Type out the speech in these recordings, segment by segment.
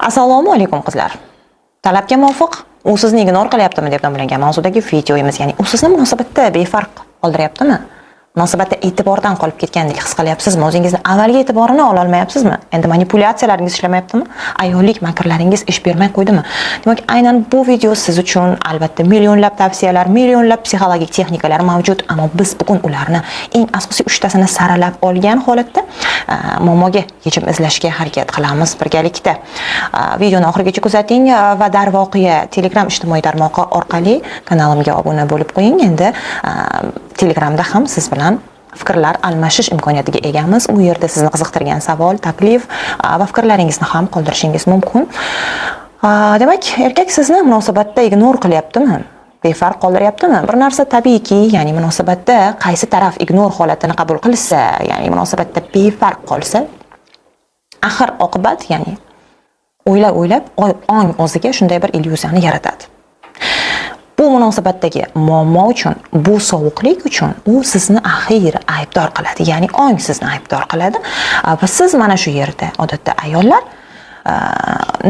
Assalomu alaykum, qizlar. Talabga muvofiq "U sizni игнор qilyaptimi?" deb nomlangan mavzudagi videomiz, ya'ni u sizni munosabatda befarq qoldiryaptimi? Munosabatda e'tibordan qolib ketgandek his qilyapsizmi? O'zingizni avvalgi e'tiborini ola olmayapsizmi? Endi manipulyatsiyalaringiz ishlamayaptimi? Ayollik makrlaringiz ish bermay qo'ydimi? Demak, aynan bu video siz uchun. Albatta, millionlab tavsiyalar, millionlab psixologik texnikalar mavjud, ammo biz bugun ularni eng asosiy uchtasini saralab olgan holatda muammoga yechim izlashga harakat qilamiz birgalikda. Videoni oxirigacha kuzating va darvoqe Telegram ijtimoiy tarmog'i orqali kanalimga obuna bo'lib qo'ying. Endi Telegramda ham siz bilan fikrlar almashish imkoniyatiga egamiz. U yerda sizni qiziqtirgan savol, taklif va fikrlaringizni ham qoldirishingiz mumkin. Demak, erkak sizni munosabatda игнор qilyaptimi? Befarq qoldiryaptimi? Bir narsa tabiiyki, ya'ni munosabatda qaysi taraf игнор holatini qabul qilsa, ya'ni munosabatda befarq qolsa, axir oqibat, ya'ni o'ylab o'ylab ong o'ziga shunday bir illyuziyani yaratadi. Bu munosabatdagi muammo uchun, bu sovuqlik uchun u sizni axir aybdor qiladi, ya'ni ong sizni aybdor qiladi va siz mana shu yerda odatda ayollar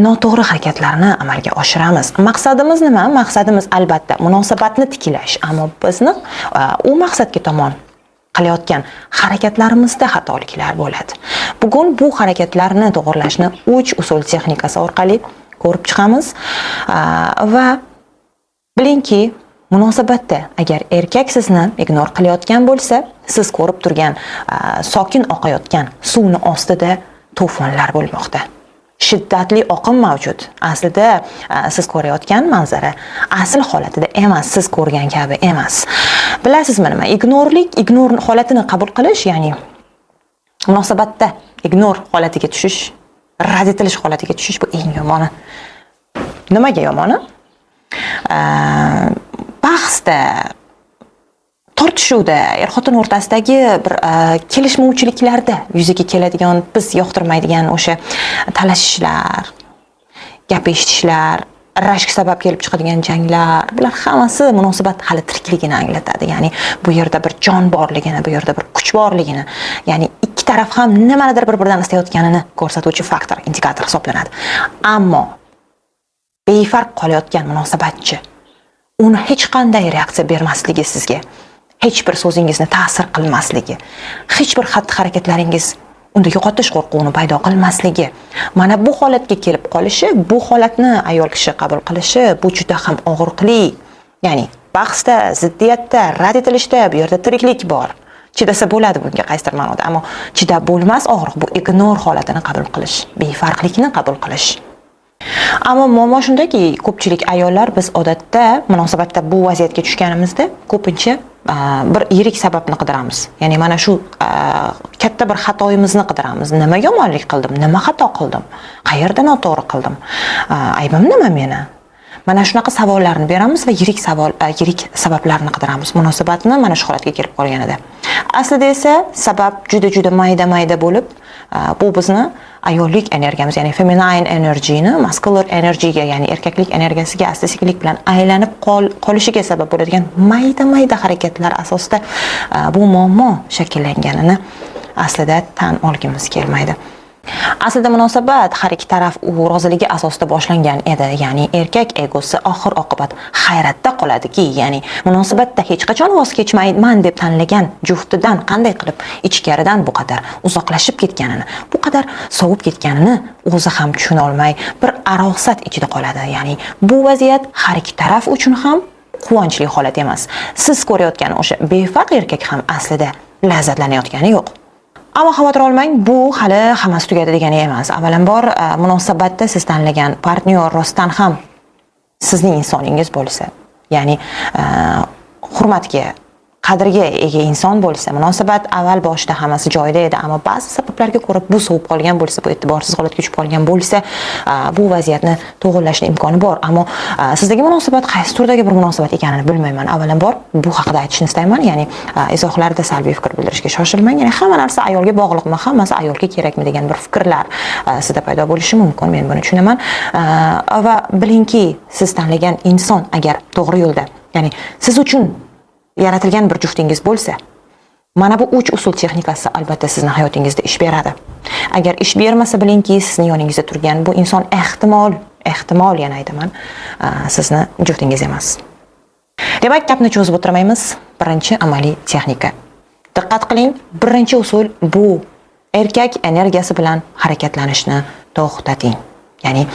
noto'g'ri harakatlarni amalga oshiramiz. Maqsadimiz nima? Maqsadimiz, albatta, munosabatni tiklash, ammo bizni u maqsadga tomon qilayotgan harakatlarimizda xatoliklar bo'ladi. Bugun bu harakatlarni to'g'irlashni uch usul texnikasi orqali ko'rib chiqamiz va bilingki, munosabatda agar erkak sizni игнор qilayotgan bo'lsa, siz ko'rib turgan sokin oqayotgan suvni ostida to'fonlar bo'lmoqda, shiddatli oqim mavjud. Aslida siz ko'rayotgan manzara asl holatida emas, siz ko'rgan kabi emas. Bilasizmi nima? Игнор lik, игнор holatini qabul qilish, ya'ni munosabatda игнор holatiga tushish, rad etilish holatiga tushish, bu eng yomoni. Nimaga yomoni? Bahsda, tortishuvda, er xotin o'rtasidagi bir kelishmovchiliklarda yuzaga keladigan, biz yoqtirmaydigan o'sha talashishlar, gap eshitishlar, rashk sabab kelib chiqadigan janglar, bular hammasi munosabat hali tirikligini anglatadi. Ya'ni bu yerda bir jon borligini, bu yerda bir kuch borligini, ya'ni ikki taraf ham nimanidir bir biridan istayotganini ko'rsatuvchi faktor, indikator hisoblanadi. Ammo befarq qolayotgan munosabatchi, uni hech qanday reaksiya bermasligi, sizga hech bir so'zingizni ta'sir qilmasligi, hech bir xatti harakatlaringiz unda yo'qotish qo'rquvini paydo qilmasligi, mana bu holatga kelib qolishi, bu holatni ayol kishi qabul qilishi, bu juda ham og'riqli. Ya'ni bahsda, ziddiyatda, rad etilishda bu yerda tiriklik bor, chidasa bo'ladi bunga qaysidir ma'noda, ammo chidab bo'lmas og'riq bu игнор holatini qabul qilish, befarqlikni qabul qilish. Ammo muammo shundaki, ko'pchilik ayollar, biz odatda munosabatda bu vaziyatga tushganimizda ko'pincha bir yirik sababni qidiramiz. Ya'ni mana shu katta bir xatoyimizni qidiramiz. Nima yomonlik qildim? Nima xato qildim? Qayerda noto'g'ri qildim? Aybim nima meni? Mana shunaqa savollarni beramiz va yirik savol, yirik sabablarni qidiramiz munosabatni mana shu holatga kelib qolganida. Aslida esa sabab juda juda mayda mayda bo'lib, bu bizni ayollik energiyamiz, ya'ni feminine energyni masculine energyga, ya'ni erkaklik energiyasiga asta sekinlik bilan aylanib qolishiga sabab bo'ladigan mayda mayda harakatlar asosida bu muammo shakllanganini aslida tan olgimiz kelmaydi. Aslida munosabat har ikki taraf u roziligi asosida boshlangan edi. Ya'ni erkak egosi oxir oqibat hayratda qoladiki, ya'ni munosabatda hech qachon voz kechmayman deb tanlagan juftidan qanday qilib ichkaridan bu qadar uzoqlashib ketganini, bu qadar sovib ketganini o'zi ham tushuna olmay bir arosat ichida qoladi. Ya'ni bu vaziyat har ikki taraf uchun ham quvonchli holat emas. Siz ko'rayotgan o'sha befarq erkak ham aslida lazzatlanayotgani yo'q. Ammo xavotir olmang, bu hali hammasi tugadi degani emas. Avvalambor, munosabatda siz tanlagan partnyor rostdan ham sizning insoningiz bo'lsa, ya'ni hurmatga, qadrga ega inson bo'lsa, munosabat avval boshida hammasi joyida edi, ammo ba'zi sabablarga ko'ra bu sovib qolgan bo'lsa, bu e'tiborsiz holatga tushib qolgan bo'lsa, bu vaziyatni to'g'irlashni imkoni bor. Ammo sizdagi munosabat qaysi turdagi bir munosabat ekanini bilmayman. Avvalambor bu haqida aytishni istayman, ya'ni izohlarda salbiy fikr bildirishga shoshilmang. Ya'ni hamma narsa ayolga bog'liqmi, hammasi ayolga kerakmi degan bir fikrlar sizda paydo bo'lishi mumkin. Men buni tushunaman. Va bilingki, siz tanlagan inson agar to'g'ri yo'lda, ya'ni siz uchun yaratilgan bir juftingiz bo'lsa, Mana bu 3 usul texnikasi albatta sizni hayotingizda ish beradi. Agar ish bermasa, bilingki, sizni yoningizda turgan bu inson ehtimol yana aytaman, sizni juftingiz emas. Demak, gapni cho'zib o'tirmaymiz. Birinchi amaliy texnika. Diqqat qiling, birinchi usul bu erkak energiyasi bilan harakatlanishni to'xtating. Ya'ni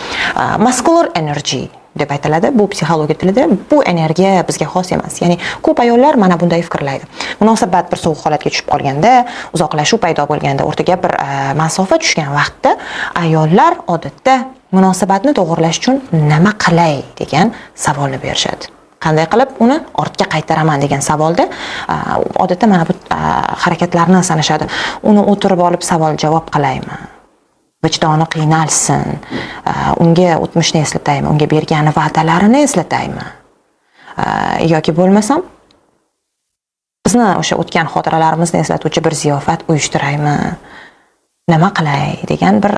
muscular energy deb aytiladi bu psixologiya tilida. Bu energiya bizga xos emas. Ya'ni ko'p ayollar mana bunday fikrlaydi. Munosabat bir sovuq holatga tushib qolganda, uzoqlashuv paydo bo'lganda, o'rtaga bir masofa tushgan vaqtda ayollar odatda munosabatni to'g'irlash uchun nima qilay degan savolni berishadi. Qanday qilib uni ortga qaytaraman degan savolda odatda mana bu harakatlarni sanashadi. Uni o'tirib olib savol javob qilaymi, vijdoni qiynalsin, unga o'tmishni eslataymi, unga bergan va'dalarini eslataymi, yoki bo'lmasam bizni o'sha o'tgan xotiralarimizni eslatuvchi bir ziyofat uyushtiraymi, nima qilay degan bir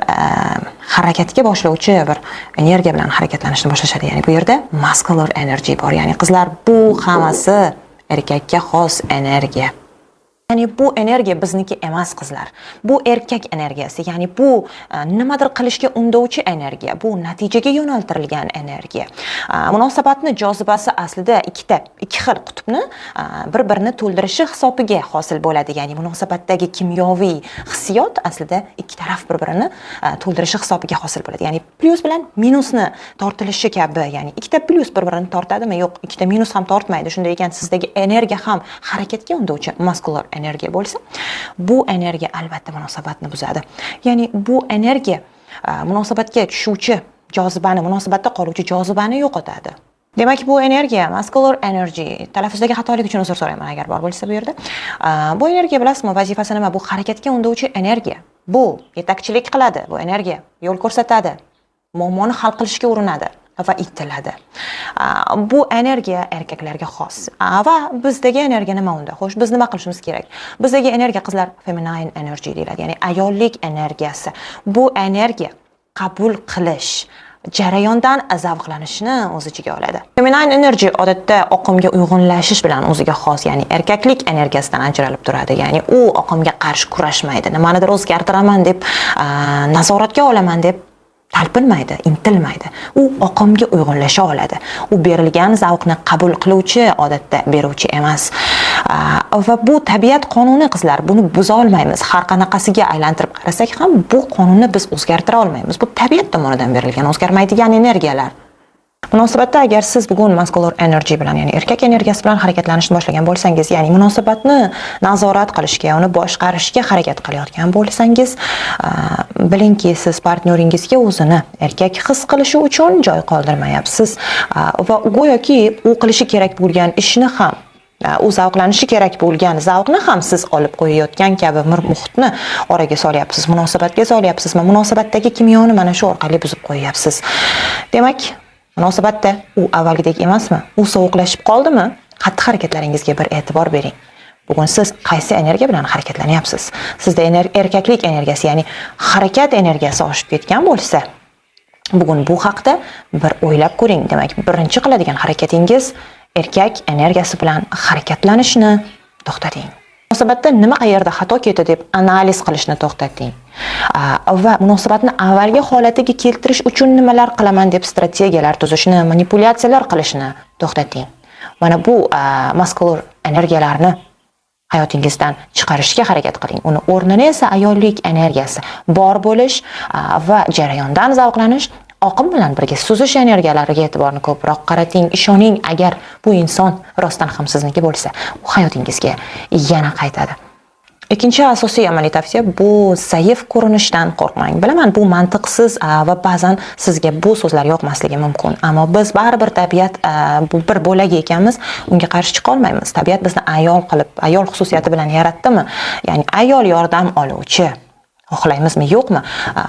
harakatga boshlovchi bir energiya bilan harakatlanishni boshlashadi. Ya'ni bu yerda muscular energy bor. Ya'ni qizlar, bu hammasi erkakka xos energiya. Ya'ni bu energiya bizniki emas, qizlar. Bu erkak energiyasi. Ya'ni bu nimadir qilishga undovchi energiya. Bu natijaga yo'naltirilgan energiya. Munosabatni jozibasi aslida ikki xil qutbni bir-birini to'ldirishi hisobiga hosil bo'ladi. Ya'ni munosabatdagi kimyoviy hissiyot aslida ikki taraf bir-birini to'ldirishi hisobiga hosil bo'ladi. Ya'ni plyus bilan minusni tortilishi kabi, ya'ni ikkita plyus bir-birini tortadimi? Yo'q, ikkita minus ham tortmaydi. Shunday ekan, sizdagi energiya ham harakatga undovchi muscular energiya bo'lsa, bu energiya albatta munosabatni buzadi. Ya'ni bu energiya munosabatga tushuvchi jozibani, munosabatda qoluvchi jozibani yo'qotadi. Demak, bu energiya muscular energy. Talaffuzdagi xatolik uchun uzr so'rayman, agar bor bo'lsa bu yerda. Bu energiya, bilasizmi, vazifasi nima? Bu harakatga undovchi energiya. Bu yetakchilik qiladi, bu energiya yo'l ko'rsatadi, muammoni hal qilishga urinadi va intiladi. Bu energiya erkaklarga xos. Va bizdagi energiya nima unda? Xo'sh, biz nima qilishimiz kerak? Bizdagi energiya, qizlar, feminine energy deyiladi, ya'ni ayollik energiyasi. Bu energiya qabul qilish, jarayondan zavqlanishni o'z ichiga oladi. Feminine energy odatda oqimga uyg'unlashish bilan o'ziga xos, ya'ni erkaklik energiyasidan ajralib turadi. Ya'ni u oqimga qarshi kurashmaydi, nimanidir o'zgartiraman deb, nazoratga olaman deb talpinmaydi, intilmaydi. U oqimga uyg'unlasha oladi. U berilgan zavqni qabul qiluvchi, odatda beruvchi emas. Va bu tabiat qonuni, qizlar, buni buza olmaymiz. Har qanaqasiga aylantirib qarasak ham, bu qonunni biz o'zgartira olmaymiz. Bu tabiat tomonidan berilgan o'zgarmaydigan energiyalar. Munosabatda agar siz bugun muscular energy bilan, ya'ni erkak energiyasi bilan harakatlanishni boshlagan bo'lsangiz, ya'ni munosabatni nazorat qilishga, uni boshqarishga harakat qilayotgan bo'lsangiz, bilingki, siz partnyoringizga o'zini erkak his qilishi uchun joy qoldirmayapsiz. Va go'yoki u qilishi kerak bo'lgan ishni ham, u zavqlanishi kerak bo'lgan zavqni ham siz olib qo'yayotgan kabi bir muhitni oraga solyapsiz, munosabatga solyapsiz va munosabatdagi kimyoni mana shu orqali buzib qo'yyapsiz. Demak, munosabatda u avvalgidek emasmi? U sovuqlashib qoldimi? Xatti-harakatlaringizga bir e'tibor bering. Bugun siz qaysi energiya bilan harakatlanyapsiz? Sizda erkaklik energiyasi, ya'ni harakat energiyasi oshib ketgan bo'lsa, bugun bu haqda bir o'ylab ko'ring. Demak, birinchi qiladigan harakatingiz erkak energiyasi bilan harakatlanishni to'xtating. Munosabatda nima, qayerda xato ketdi deb analiz qilishni to'xtating. Va munosabatni avvalgi holatiga keltirish uchun nimalar qilaman deb strategiyalar tuzishni, manipulyatsiyalar qilishni to'xtating. Mana bu muscular energiyalarni hayotingizdan chiqarishga harakat qiling. Uni o'rnini esa ayollik energiyasi, bor bo'lish va jarayondan zavqlanish, oqim bilan birga suzish energiyalariga e'tiborni ko'proq qarating. Ishoning, agar bu inson rostdan ham sizniki bo'lsa, u hayotingizga yana qaytadi. Ikkinchi asosiy amaliy tavsiya bu zaif ko'rinishdan qo'rqmang. Bilaman, bu mantiqsiz va ba'zan sizga bu so'zlar yoqmasligi mumkin. Ammo biz baribir tabiat bu bir bo'lagi ekanmiz, unga qarshi chiqa olmaymiz. Tabiat bizni ayol qilib, ayol xususiyati bilan yaratdimi? Ya'ni ayol yordam oluvchi. Xohlaymizmi, yo'qmi,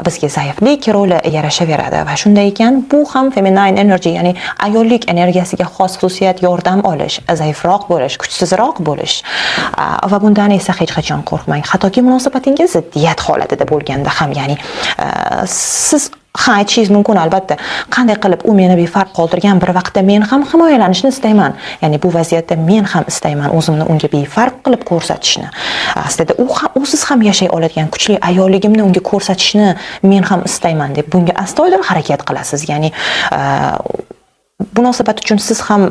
bizga zaiflik roli yarashaveradi va shunday ekan, bu ham feminine energy, ya'ni ayollik energiyasiga xos xususiyat: yordam olish, zaifroq bo'lish, kuchsizroq bo'lish. Va bundan esa hech qachon qo'rqmang, hattoki munosabatingiz ziddiyat holatida bo'lganda ham, ya'ni siz Ha, aytishingiz mumkin albatta. Qanday qilib u meni befarq qoldirgan bir vaqtda men ham himoyalanishni istayman. Ya'ni bu vaziyatda men ham istayman o'zimni unga befarq qilib ko'rsatishni. Aslida u ham, usiz ham yashay oladigan kuchli ayolligimni unga ko'rsatishni men ham istayman deb bunga astoydil harakat qilasiz. Ya'ni munosabat uchun siz ham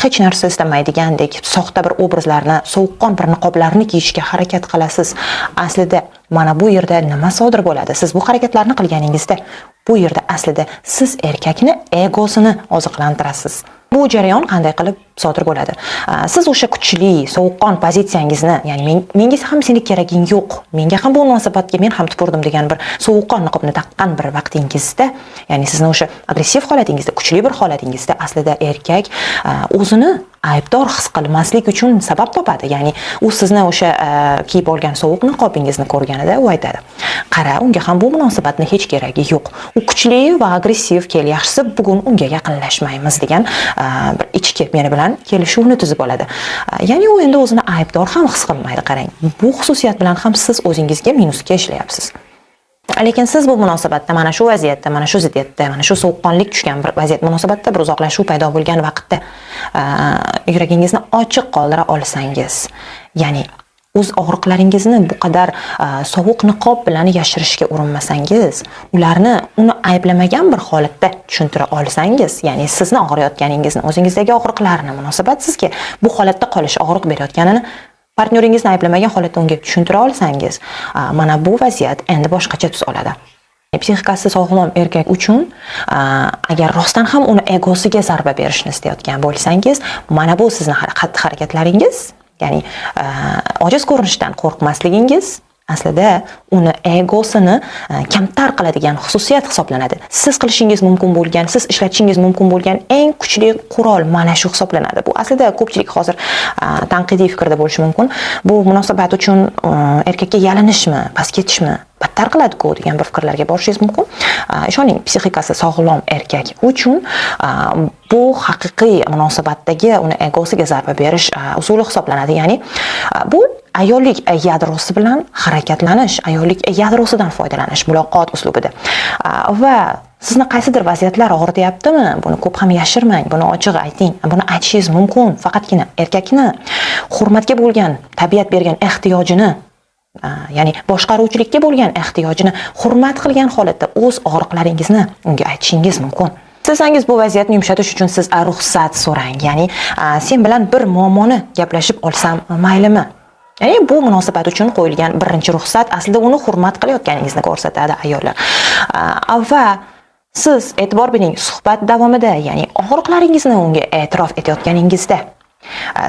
hech narsa istamaydigandek soxta bir obrazlarni, sovuqqon bir niqoblarni kiyishga harakat qilasiz. Aslida mana bu yerda nima sodir bo'ladi? Siz bu harakatlarni qilganingizda bu yerda aslida siz erkakni egosini oziqlantirasiz. Bu jarayon qanday qilib sodir bo'ladi? Siz o'sha kuchli, sovuqqon pozitsiyangizni, ya'ni menga ham seni keraging yo'q, menga ham bu munosabatga men ham tupurdim degan bir sovuqqon niqobni taqqan bir vaqtingizda, ya'ni sizni o'sha agressiv holatingizda, kuchli bir holatingizda aslida erkak o'zini aybdor his qilmaslik uchun sabab topadi. Ya'ni u sizni o'sha kiyib olgan sovuq niqobingizni ko'rganida u aytadi: "Qara, unga ham bu munosabatni hech keragi yo'q. U kuchli va agressiv, kel, yaxshisi bugun unga yaqinlashmaymiz" degan bir ichki meni bilan kelishuvni tuzib oladi. Ya'ni u endi o'zini aybdor ham his qilmaydi, qarang. Bu xususiyat bilan ham siz o'zingizga minusga ishlayapsiz. Lekin siz bu munosabatda, mana shu vaziyatda, mana shu ziddiyatda, mana shu sovuqqonlik tushgan bir vaziyat munosabatda, bir uzoqlashuv paydo bo'lgan vaqtda yuragingizni ochiq qoldira olsangiz, ya'ni o'z og'riqlaringizni bu qadar sovuq niqob bilan yashirishga urinmasangiz, ularni uni ayblamagan bir holatda tushuntira olsangiz, ya'ni sizni og'riyotganingizni, o'zingizdagi og'riqlarni, munosabat sizga bu holatda qolish og'riq berayotganini partnyoringizni ayblamagan holatda unga tushuntira olsangiz, mana bu vaziyat endi boshqacha tus oladi. Psixikasi sog'lom erkak uchun, agar rostdan ham uni egosiga zarba berishni istayotgan bo'lsangiz, mana bu sizni xatti harakatlaringiz, ya'ni ojiz ko'rinishdan qo'rqmasligingiz aslida uni egosini kamtar qiladigan xususiyat hisoblanadi. Siz qilishingiz mumkin bo'lgan, siz ishlatishingiz mumkin bo'lgan eng kuchli qurol mana shu hisoblanadi. Bu aslida ko'pchilik hozir tanqidiy fikrda bo'lishi mumkin. Bu munosabat uchun erkakka yalinishmi, pastga ketishmi, battar qiladi-ku degan bir fikrlarga borishingiz mumkin. Ishoning, psixikasi sog'lom erkak uchun bu haqiqiy munosabatdagi uni egosiga zarba berish usuli hisoblanadi. Ya'ni bu ayollik yadrosi bilan harakatlanish, ayollik yadrosidan foydalanish muloqot uslubida. Va sizni qaysidir vaziyatlar og'rityaptimi? Buni ko'p ham yashirmang, buni ochiq ayting. Buni aytishingiz mumkin. Faqatgina erkakni hurmatga bo'lgan tabiat bergan ehtiyojini, ya'ni boshqaruvchilikka bo'lgan ehtiyojini hurmat qilgan holatda o'z og'riqlaringizni unga aytishingiz mumkin. Istasangiz, bu vaziyatni yumshatish uchun siz ruxsat so'rang. Ya'ni sen bilan bir muammoni gaplashib olsam maylimi? Ya'ni bu munosabat uchun qo'yilgan birinchi ruxsat aslida uni hurmat qilayotganingizni ko'rsatadi, ayollar. Va siz e'tibor bering, suhbat davomida, ya'ni og'riqlaringizni unga e'tirof etayotganingizda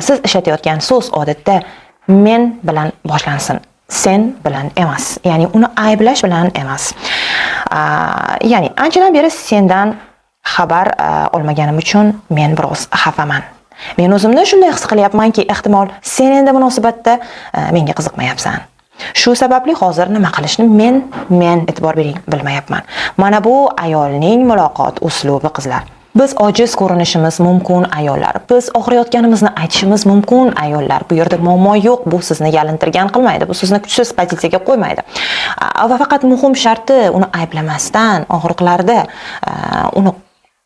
siz ishlatayotgan so'z odatda men bilan boshlansin, sen bilan emas. Ya'ni uni ayblash bilan emas. Ya'ni anchadan beri sendan xabar olmaganim uchun men biroz xafaman. Men o'zimni shunday his qilyapmanki, ehtimol sen endi munosabatda menga qiziqmayapsan. Shu sababli hozir nima qilishni men, e'tibor bering, bilmayapman. Mana bu ayolning muloqot uslubi, qizlar. Biz ojiz ko'rinishimiz mumkin, ayollar. Biz og'riyotganimizni aytishimiz mumkin, ayollar. Bu yerda muammo yo'q. Bu sizni yalintirgan qilmaydi. Bu sizni kuchsiz pozitsiyaga qo'ymaydi. Va faqat muhim sharti uni ayblamasdan, og'riqlarda uni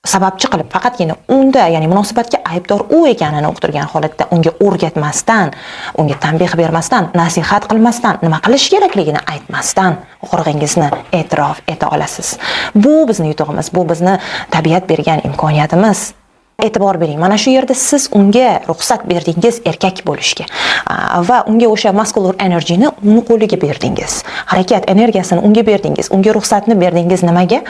sababchi qilib, faqatgina unda, ya'ni munosabatga aybdor u ekanini uqtirgan holatda unga o'rgatmasdan, unga tanbeh bermasdan, nasihat qilmasdan, nima qilish kerakligini aytmasdan og'rig'ingizni e'tirof eta olasiz. Bu bizni yutug'imiz, bu bizni tabiat bergan imkoniyatimiz. E'tibor bering, mana shu yerda siz unga ruxsat berdingiz erkak bo'lishga va unga o'sha muscular energyni uni qo'liga berdingiz, harakat energiyasini unga berdingiz, unga ruxsatni berdingiz. Nimaga?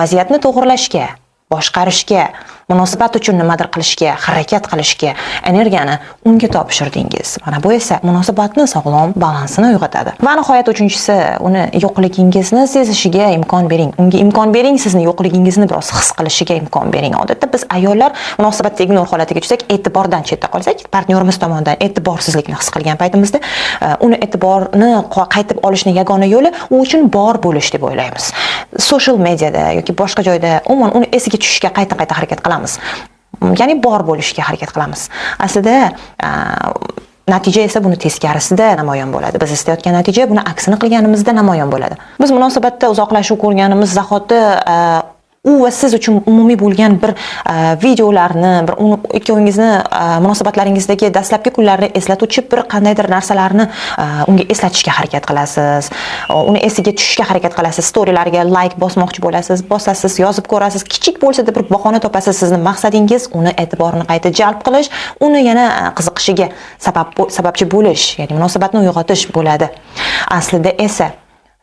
Vaziyatni to'g'irlashga, boshqarishga, munosabat uchun nimadir qilishga, harakat qilishga energiyani unga topshirdingiz. Mana bu esa munosabatni sog'lom balansini uyg'otadi. Va nihoyat uchinchisi, uni yo'qligingizni sezishiga imkon bering. Unga imkon bering, sizni yo'qligingizni biroz his qilishiga imkon bering. Odatda biz ayollar munosabatda ignor holatiga tushsak, e'tibordan chetda qolsak, partnyorimiz tomonidan e'tiborsizlikni his qilgan paytimizda uni e'tiborni qaytib olishni yagona yo'li u uchun bor bo'lish deb o'ylaymiz. Social mediada yoki boshqa joyda umuman uni esiga tushishga qayta-qayta harakat qilamiz. Ya'ni bor bo'lishga harakat qilamiz. Aslida Natija esa buni teskarisida namoyon bo'ladi. Biz istayotgan natija buni aksini qilganimizda namoyon bo'ladi. Biz munosabatda uzoqlashuv ko'rganimiz zahoti u va siz uchun umumiy bo'lgan bir videolarni, bir uni ikkovingizni munosabatlaringizdagi dastlabki kunlarni eslatuvchi bir qandaydir narsalarni unga eslatishga harakat qilasiz. Uni esiga tushishga harakat qilasiz. Storylarga like bosmoqchi bo'lasiz, bosasiz, yozib ko'rasiz. Kichik bo'lsa-da bir bahona topasiz. Sizni maqsadingiz uni e'tiborini qayta jalb qilish, uni yana qiziqishiga sababchi bo'lish, ya'ni munosabatni uyg'otish bo'ladi. Aslida esa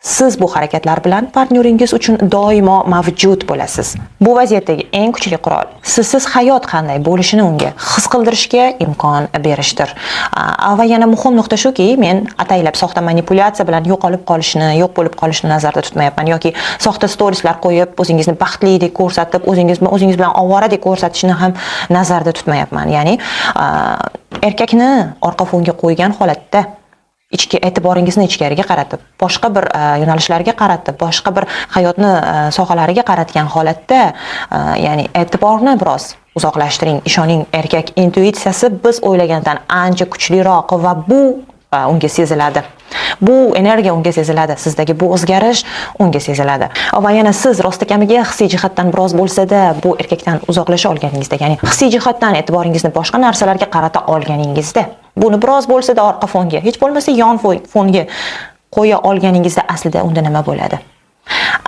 siz bu harakatlar bilan partnyoringiz uchun doimo mavjud bo'lasiz. Bu vaziyatdagi eng kuchli qurol sizsiz hayot qanday bo'lishini unga his qildirishga imkon berishdir. Va yana muhim nuqta shuki, men ataylab soxta manipulyatsiya bilan yo'qolib qolishni, yo'q bo'lib qolishni nazarda tutmayapman yoki soxta storieslar qo'yib, o'zingizni baxtlidek ko'rsatib, o'zingizni o'zingiz bilan ovoradek ko'rsatishni ham nazarda tutmayapman. Ya'ni erkakni orqa fonga qo'ygan holatda ichki e'tiboringizni ichkariga qaratib, boshqa bir yo'nalishlarga qaratib, boshqa bir hayotni sohalariga qaratgan holatda, ya'ni e'tiborni biroz uzoqlashtiring. Ishoning, erkak intuitsiyasi biz o'ylagandan ancha kuchliroq va bu unga seziladi. Bu energiya unga seziladi, sizdagi bu o'zgarish unga seziladi. Va yana siz rostakamiga hissiy jihatdan biroz bo'lsa-da bu erkakdan uzoqlasha olganingizda, ya'ni hissiy jihatdan e'tiboringizni boshqa narsalarga qarata olganingizda, buni biroz bo'lsa-da orqa fonga, hech bo'lmasa yon fonga qo'ya olganingizda aslida unda nima bo'ladi?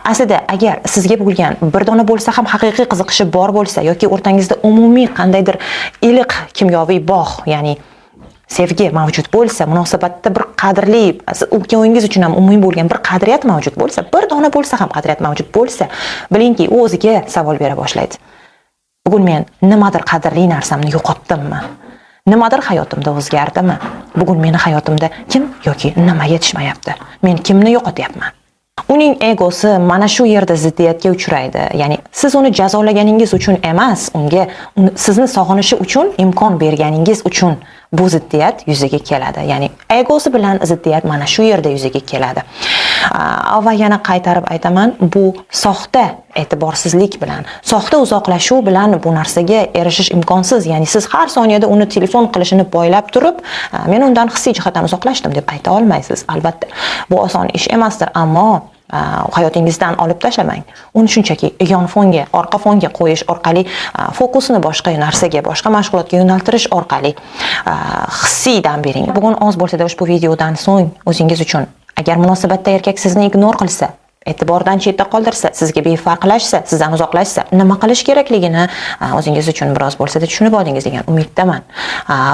Aslida agar sizga bo'lgan bir dona bo'lsa ham haqiqiy qiziqishi bor bo'lsa yoki o'rtangizda umumiy qandaydir iliq kimyoviy bog', ya'ni sevgi mavjud bo'lsa, munosabatda bir qadrli, siz ikkovingiz uchun ham umumiy bo'lgan bir qadriyat mavjud bo'lsa, bir dona bo'lsa ham qadriyat mavjud bo'lsa, bilingki, u o'ziga savol bera boshlaydi. Bugun men nimadir qadrli narsamni yo'qotdimmi? Nimadir hayotimda o'zgardimi? Bugun meni hayotimda kim yoki nima yetishmayapti? Men kimni yo'qotyapman? Uning egosi mana shu yerda ziddiyatga uchraydi. Ya'ni siz uni jazolaganingiz uchun emas, unga sizni sog'inishi uchun imkon berganingiz uchun bu ziddiyat yuzaga keladi. Ya'ni egosi bilan ziddiyat mana shu yerda yuzaga keladi. Va yana qaytarib aytaman, bu soxta e'tiborsizlik bilan, soxta uzoqlashuv bilan bu narsaga erishish imkonsiz. Ya'ni siz har soniyada uni telefon qilishini poylab turib, men undan hissiy jihatdan uzoqlashdim deb ayta olmaysiz. Albatta, bu oson ish emasdir, ammo hayotingizdan olib tashlamang. Uni shunchaki yon fonga, orqa fonga qo'yish orqali, fokusini boshqa narsaga, boshqa mashg'ulotga yo'naltirish orqali hissiy dam bering. Bugun oz bo'lsa-da ushbu videodan so'ng o'zingiz uchun, agar munosabatda erkak sizni игнор qilsa, e'tibordan chetda qoldirsa, sizga befarqlashsa, sizdan uzoqlashsa, nima qilish kerakligini o'zingiz uchun biroz bo'lsa-da tushunib oldingiz degan umiddaman.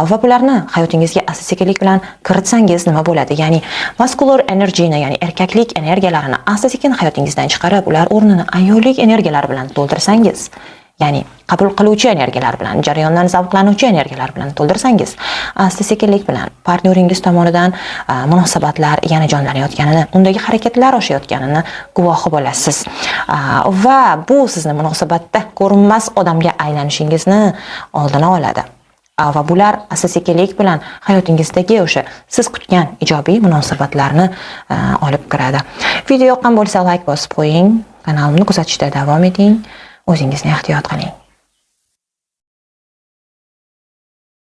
Va bularni hayotingizga asta-sekinlik bilan kiritsangiz nima bo'ladi? Ya'ni muscular energyni, ya'ni erkaklik energiyalarini asta-sekin hayotingizdan chiqarib, ular o'rnini ayollik energiyalari bilan to'ldirsangiz, ya'ni qabul qiluvchi energiyalar bilan, jarayondan zavqlanuvchi energiyalar bilan to'ldirsangiz, asta-sekinlik bilan partnyoringiz tomonidan munosabatlar yana jonlanayotganini, undagi harakatlar oshayotganini guvohi bo'lasiz. Va bu sizni munosabatda ko'rinmas odamga aylanishingizni oldini oladi. Va bular asta-sekinlik bilan hayotingizdagi o'sha siz kutgan ijobiy munosabatlarni olib kiradi. Video yoqqan bo'lsa, like bosib qo'ying, kanalimni kuzatishda davom eting. O'zingizni ehtiyot qiling.